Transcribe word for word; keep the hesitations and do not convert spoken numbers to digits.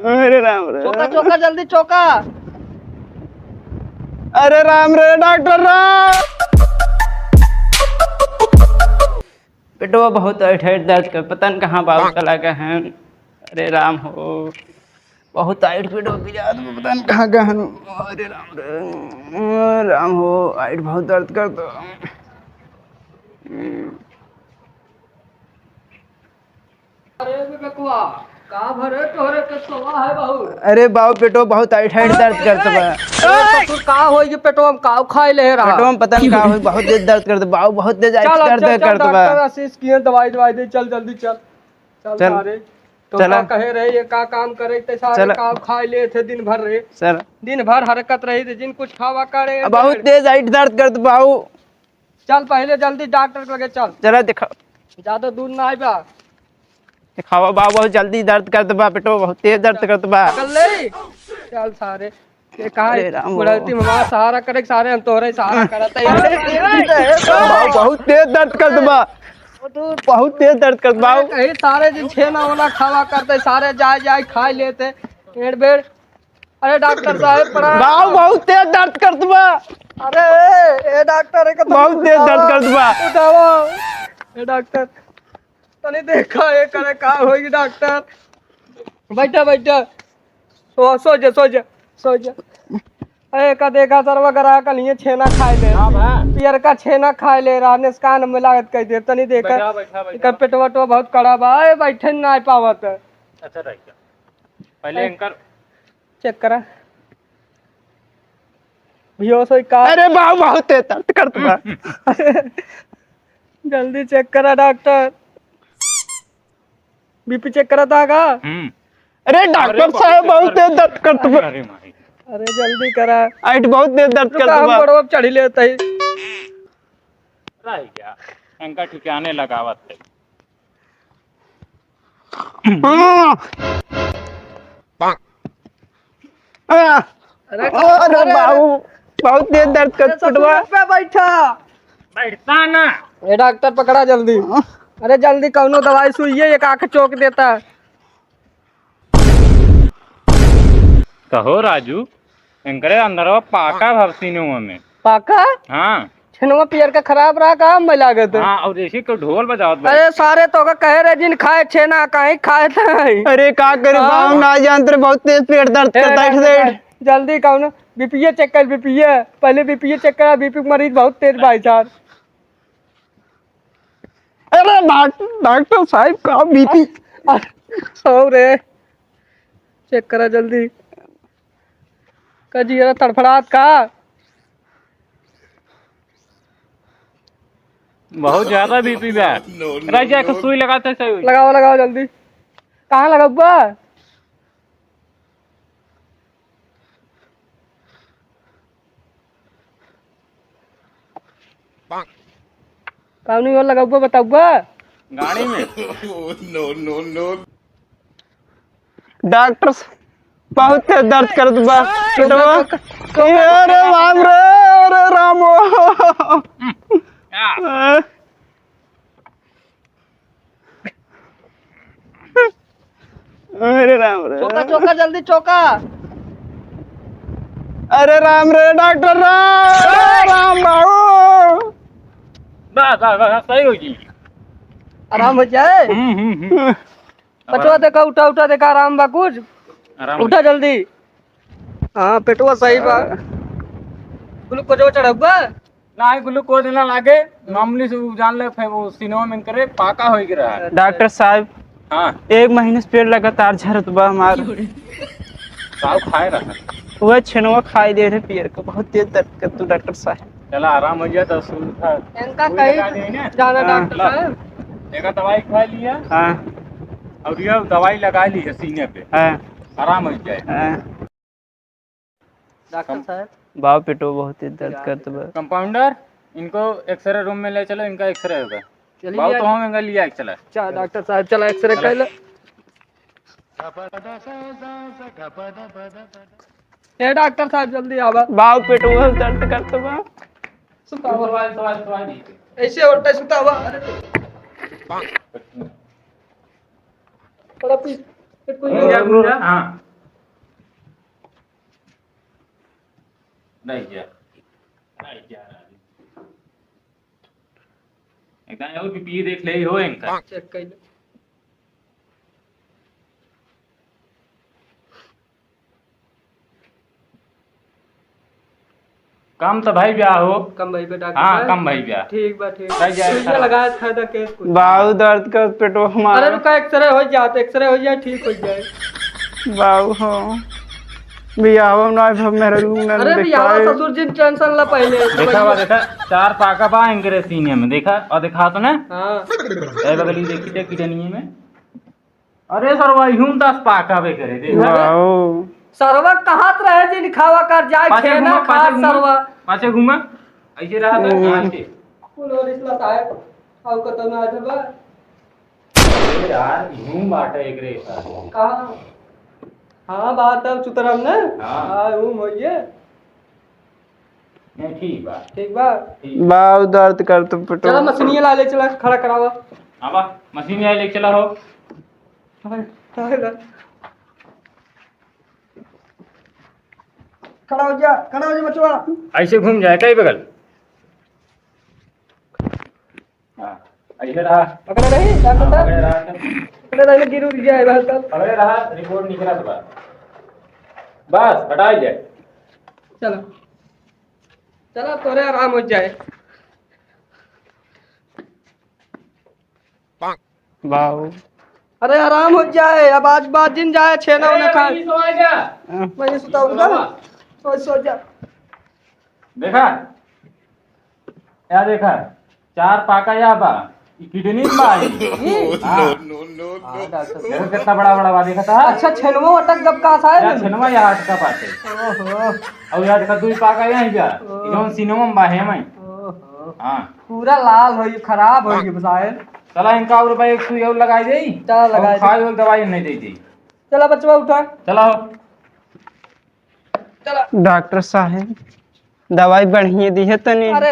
अरे राम रे। चोका, चोका, जल्दी चोका। अरे राम रे, डॉक्टर राम। पेटवा बहुत ऐंठ ऐंठ दर्द कर, पता न कहाँ बाबू चला गए हैं। अरे राम हो, बहुत टाइट पेटवा पिरात बा, पता न कहाँ गए हैं। अरे राम रे, अरे राम हो, ऐंठ बहुत दर्द करत। अरे बेबेकवा, का भरे तोहरे पेटवा है बहुत? अरे बाबू, पेटवा बहुत टाइट टाइट दर्द करत बा। ए, ससुर, का होई कि पेटवा में काव खाए ले रहा? पेटवा में पता न का होई, बहुत तेज दर्द करत बा बाबू, बहुत तेज टाइट चल, अब दर्द चल, चल, करत बा। डॉक्टर आशीष किए दवाई, दवाई दे, चल जल्दी चल। चल चल। सारे, तो चला। का कहे रहे, ये का काम करे, ते सारे चला। काव खाए ले थे दिन भर रे। चला। दिन भर हरकत रही थे, जिन कुछ खावा करे, अब बहुत तेज टाइट दर्द करत बा बाबू। चल, पहले जल्दी डॉक्टर के लगे चल। चला दिखा। ज्यादा दूर ना आइबा। दिखावा बाबू, बहुत जल्दी दर्द करत बा, पेटवा बहुत तेज दर्द करत बा। चल ले। चल सारे। ये कहा अरे राम हो। बुढ़ौती में हमारा सहारा करे, सारे हम तोहरे सहारा करत है। बाबू, बहुत तेज दर्द करत बा। बहुत तेज दर्द करत बा। अरे कहीं सारे दिन छेना ओना खावा करते, सारे जाए जाए खाए लेते। एड़ बेड़। अरे डॉक्टर साहब, प्रणाम। बाबू, बहुत तेज दर्द करत बा। अरे, ए डॉक्टर, एक तो बहुत तेज दर्द उठावा, करत बा। उठावा। ए डॉक्टर, तनी देखा, ए करे का होई डॉक्टर? बैठा, बैठा। सो, सो जा, सो जा, सो जा। अरे, का देखा सरवा, गरा का लिए छेना खाए ले। हाँ, बा। पियर का छेना खाए ले रहा, निस्कान में लागत कह दे। तनी देखा, बैठा, बैठा, एकर बैठा। पेटवा, वेटवा बहुत कड़ा बा। ए, बैठे ना पावत। अच्छा, रह गया। पहले अरे। एंकर चेक करा। बेहोश होई का? अरे बाबू, बहुत तेज दर्द करत बा। जल्दी चेक करा डॉक्टर। बीपी चेक करा था का? हम्म। अरे डॉक्टर अरे साहब, बहुत बहुत तेज दर्द करत बा। अरे माई। अरे जल्दी करा। ऐंठ बहुत तेज दर्द रुका, करत हम बा। गोड़वा पे चढ़ी लेत ही। रह गया। इनका ठिकाने लगावत है। हाँ। हाँ। अरे, अरे अरे, बाबू, बहुत तेज दर्द कर अरे, ससुर पेटवा। पे बैठा। बैठता ना। ए डॉक्टर पकड़ा जल्दी। हाँ। अरे जल्दी कौनो दवाई सुइए, एक आँख चोक देता। कहो राजू, इनकरे अंदरवा पाका भव सीनवा में। पाका? हाँ। छेनवा पियर का खराब रहा का, मैं लागत है? हाँ, और जैसे कोई ढोल बजावत बा। अरे सारे तो का कहे रहे जिन खाए छेना, काहे खाए नहीं? अरे का करे हाँ। बाबू, ना जानत रहे, बहुत तेज पेट दर्द ए, करता है डॉक्टर से। साहब, जल्दी कौनो बीपीए चेक कर, बीपीए। पहले बीपीए चेक करा, बीपी मरीज बहुत तेज भाई साहब। अरे डॉक-, डॉक्टर साहब का बीपी। अरे, सौ रे। चेक करा जल्दी। का जियरा तड़फड़ात का? बहुत ज्यादा बीपी बा। राजा के सुई लगाते सही होई। लगाओ, लगाओ जल्दी। कहाँ लगबा? कौनी ओर लगबा, बताबा? गाड़ी में। No, no, no। डॉक्टर स-, बहुत तेज दर्द करत बा। पेटवा। अरे राम रे, अरे राम हो। आ। अरे राम रे। चोका, चोका, जल्दी चोका। अरे राम रे, डॉक्टर राम, अरे राम बाबू। बस, बस, बस, सही हो जी। आराम हो जाए। हम्म, हम्म, हम्म। बचवा देखा, उठा, उठा, देखा, आराम बा कुछ? आराम उठा जल्दी। हाँ, पेटवा सही बा। ग्लूकोजवा चढ़ाउबा? नाही, ग्लूकोज ना लागे, मामूली से उ जान ले, फिर वो सीनवा में करे, पाका होई के रहा। डॉक्टर साहब, हाँ। एक महीने से पेट लगातार झरत बा हमार। का खाए रहा? वह छेनवा खाए दे रहे पियर का, बहुत तेज दर्द कर तू डॉक्टर साहब। चला, आराम हो गया तो सुई उठा। इनका सुई कहीं लगा दे ना। जाना हाँ। डॉक्टर साहब। एक दवाई खा लिया। हाँ। और ये दवाई लगा ली है सीने पे। हाँ। आराम हो जाए। हाँ। डॉक्टर कम- साहब। बाबू पेटो बहुत ही दर्द करत बा। कंपाउंडर, इनको एक्सरे रूम में ले चलो, इनका एक्सरे होगा। चलिए बाबू तो हम इनका लिया के चला। चल डॉक्टर साहब, चला एक्सरे कर लो। ए डॉक्टर साहब, जल्दी आवा। बाबू पेटो बहुत दर्द करत बा। सुतावा। सुतावा, सुतावा, सुतावा। ऐसे उल्टा सुतावा। अरे। थोड़ा पीछे, कुछ नहीं। हाँ। नहीं जा, नहीं जा राजू। एकदम और बीपी देख ले हो इनका। चेक कर ले। कम तो भाई ब्याह हो। कम भाई बे डॉक्टर हाँ, साहब। कम भाई ब्याह। ठीक बा, ठीक। सही जाए, सुइया खराब। लगाए फायदा के कुछ। बाऊ दर्द कर पेटो हमारा। अरे रुका, एक्सरे हो जात, एक्सरे हो जाए, ठीक हो जाए। बाऊ हो। बियाहवा ना भव मेरा रूम में अरे बियाहवा देखा है। ससुर जी टेंशन ला पहले। देखा बा, देखा, चार पाका बा इनकरे सीने में, देखा, और देखा तो ना। हाँ। ए बगली देखी ते किडनी में। अरे सरवा, यूं दस पाका बे करे, देखा। वाओ। सरवा कहत रहे जी, खावा कर जाए, पाछे खेना घूमा, खा पाछे घूमा, सरवा। पाछे घूमा, ऐसे रहा था, हम्म। हाँ, ऐसे। कुल और इसला साहब, आओ कतौ ना आजबा। अरे यार, यूं बाटे एक रे साथ। कहाँ? हाँ, बात अब चुतरम ना। हाँ। हाँ, यूं होइए। नहीं, ठीक बा। ठीक बा? ठीक। बाऊ दर्द कर तुम पेटो। चला, मशीनिया ला ले, चला, खड़ा करावा। आवा, मशीनिया ले चला हो। खड़ा हो जा, खड़ा हो जा बचवा। ऐसे घूम जाए, कई बगल। हाँ, ऐसे रहा। पकड़े रही, डॉक्टर हाँ, साहब। पकड़े रहा। पकड़े रही, गिर उड़ जाए, बस, बस। पकड़े रहा, रिपोर्ट निकला तो बस। बस, हटा ले। चलो। चलो, तोरे आराम हो जाए। बाऊ। अरे, आराम हो जाए, अब आज बाद दिन जाए, छेना ए, उना खाए। वहीं सो आ जा। वहीं सुता उनका। बाबा। सो, सो जा। देखा? या देखा? चार पाका या बा। ई किडनी में बा ई। ई? हाँ। हाँ, डॉक्टर साहब। देखो कितना बड़ा बड़ा बा, देखा था? अच्छा, छेनवा अटक गब का साहब? या छेनवा या अटका पाते। ओहो। और या देखा, दुई पाका यहीं बा। ओहो। जौन सीनवा में बा, है मैं। ओहो। हाँ। पूरा लाल हो गई, खराब हो गई, बताए। चला, इनका और भाई एक सुई और लगाई दे। चला, लगाई दे। खाए और दवाई नहीं दे दी। चला, बचवा उठा। चला हो। चला। डॉक्टर साहब, दवाई बढ़िया दी है तनी। अरे,